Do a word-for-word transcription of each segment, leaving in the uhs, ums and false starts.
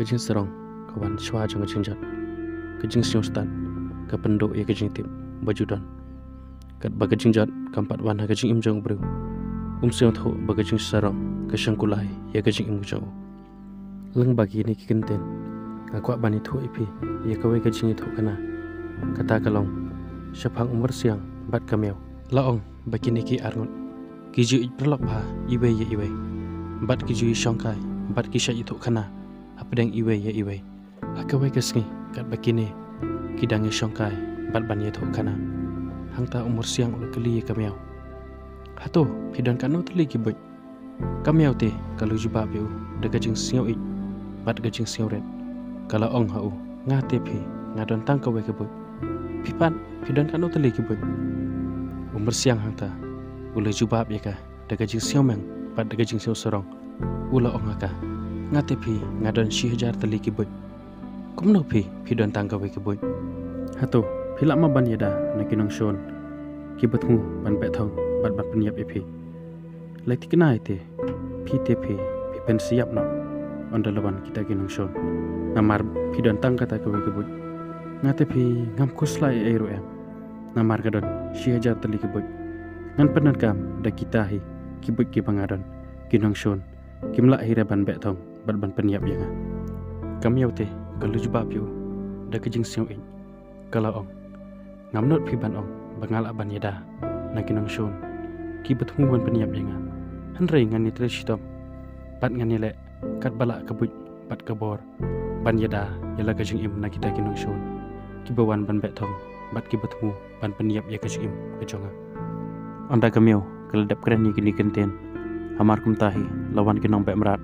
Ka jingsarong ka wan shuwa jong ka jingjot. Ka jingsngewstad ka pynduh ïa ka jingtip ba ju don. Katba ka jingjot kam pat wan ha ka jingim jong u briew, um sngewthuh ba ka jingsarong ka shong kulai ïa ka jingim jong u. Lyngba kine ki kyntien nga kwah ban ïathuh ïa phi ïa kawei ka jingïathuhkhana. Kata ka long shaphang u myrsiang bad ka miaw. La ong ba kine ki arngut ki ju ïeit paralok bha iwei ïa iwei, bad ki ju ïashongkai bad ki shait ïathuhkhana hapdeng iwei ïa iwei. Ha kawei ka sngi katba kine ki dang ïashongkai bad ban ïathuhkhana, hangta u myrsiang u la kylli ïa ka miaw, "Hato phi don katno tylli ki buit?" Ka miaw te ka la jubab ïa u da ka jingsngewïeit bad ka jingsngewrit. Ka la ong ha u, "Nga te phi, nga don tang kawei ka buit. Phi pat, phi don katno tylli ki buit?" U myrsiang hangta u la jubab ïa ka da ka jingsngewmeng bad da ka jingsngewsarong. U la ong ha ka, "Nga te phi, nga don shi hajar tylli ki buit. Kumno phi, phi don tang kawei ka buit? Hato phi lah ma ban ïada na ki nongshun kiba thmu ban beh thong bad ban pynïap ïa phi? La thikna ïa te, phi te phi, phi pynsiap noh ynda la wan kita ki nongshun. Namar phi don tang kata kawei ka buit. Nga te phi, ngam khuslai ei ei ruh em. Namar nga don shi hajar tylli ki buit. Ngan pyndonkam da kita hi ki buit kiba nga don. Ki nongshun kim lah hi re ban beh thong bad ban pynïap ïa nga." Ka miaw te ka la jubab ïa u da ka jingsngewïeit. Ka la ong, "Ngam nud phi ban ong ba nga lah ban ïada na ki nongshun kiba thmu ban pynïap ïa nga. Hynrei ngan ïatrei shitom bad ngan ïaleh katba lah ka buit bad ka bor ban ïada ïa la ka jingim na kita ki nongshun kiba wan ban beh thong bad kiba thmu ban pynïap ïa ka jingim ka jong nga." Ynda ka miaw ka la dep kren ïa kine ki kyntien, hamar kumta hi la wan ki nongbeh mrad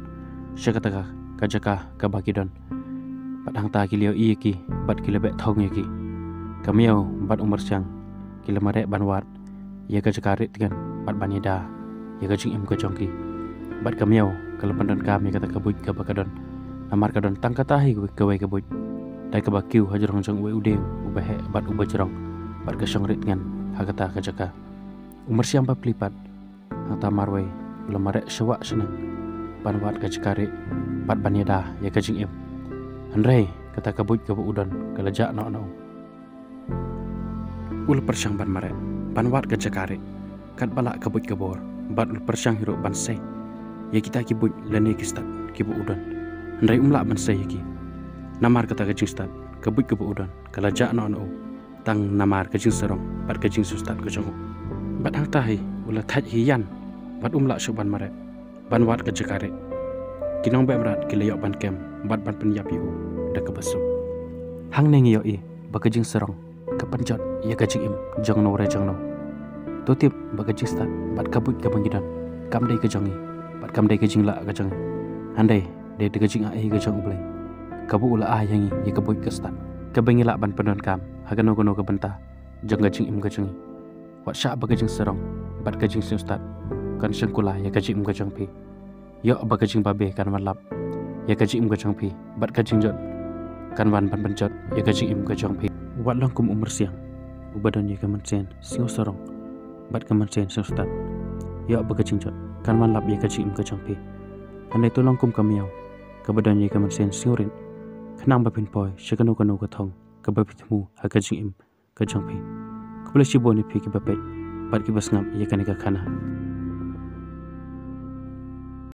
sha kata ka, ka jaka kaba ki don. Bad hangta ki la ïohi ïa ki bad ki la beh thong ïa ki. Ka miaw bad u myrsiang ki la mareh ban wad ïa ka jaka rieh tngen bad ban ïada ïa ka jingim ka jong ki. Bad ka miaw ka la pyndonkam ïa kata ka buit kaba ka don, namar ka don tang kata hi kawei ka buit. Da kaba kiew hajrong jong uwei u dieng uba heh bad uba jrong, bad ka shong rieh tngen ha kata ka jaka. U myrsiang bapli pat hangta marwei u la mareh shuwa shuwa ban wad ka jaka rieh bad ban ïada ïa ka jingim. Hynrei kata ka buit kaba u don ka la jah noh na u. U la pyrshang ban mareh ban wad ka jaka rieh katba lah ka buit ka bor, bad u la pyrshang hi ruh ban sei ïa kita ki buit lane ki stad kiba u don. Hynrei um lah ban sei ïa ki, namar kata ka jingstad, ka buit kaba u don ka la jah noh na u, tang namar ka jingsarong bad ka jingsngewstad ka jong u. Bad hangta hi u la thait hi ïan bad um lah shuh ban mareh ban wad ka jaka rieh. Ki nongbeh mrad ki la ïoh ban kem bad ban pynïap ïa u da kaba suk. Hangne ngi ïohi ba ka jingsarong ka pynjot ïa ka jingim jong no re jong no. To tip ba ka jingstad bad ka buit kaba ngi don kam dei ka jong ngi bad kam dei ka jinglah ka jong ngi. Hynrei dei da ka jingai ka jong U Blei kaba u la ai ha ngi ïa ka buit ka stad kaba ngi lah ban pyndonkam ha kano kano ka bynta jong ka jingim ka jong ngi. Wat shah ba ka jingsarong bad ka jingsngewstad kan shong kulai ïa ka jingim ka jong phi. Ïoh ba ka jingbabe kan wan lap ïa ka jingim ka jong phi, bad ka jingjot kan wan ban pynjot ïa ka jingim ka jong phi. Wat long kum u myrsiang uba don ïa ka mynsiem sngewsarong bad ka mynsiem sngewstad. Ïoh ba ka jingjot kan wan lap ïa ka jingim ka jong phi. Hynrei to long kum ka miaw kaba don ïa ka mynsiem sngewrit, khnang ba phin poi sha kano kano ka thong kaba phi thmu ha ka jingim ka jong phi. Khublei shibun ïa phi kiba peit bad kiba sngap ïa kane ka khana.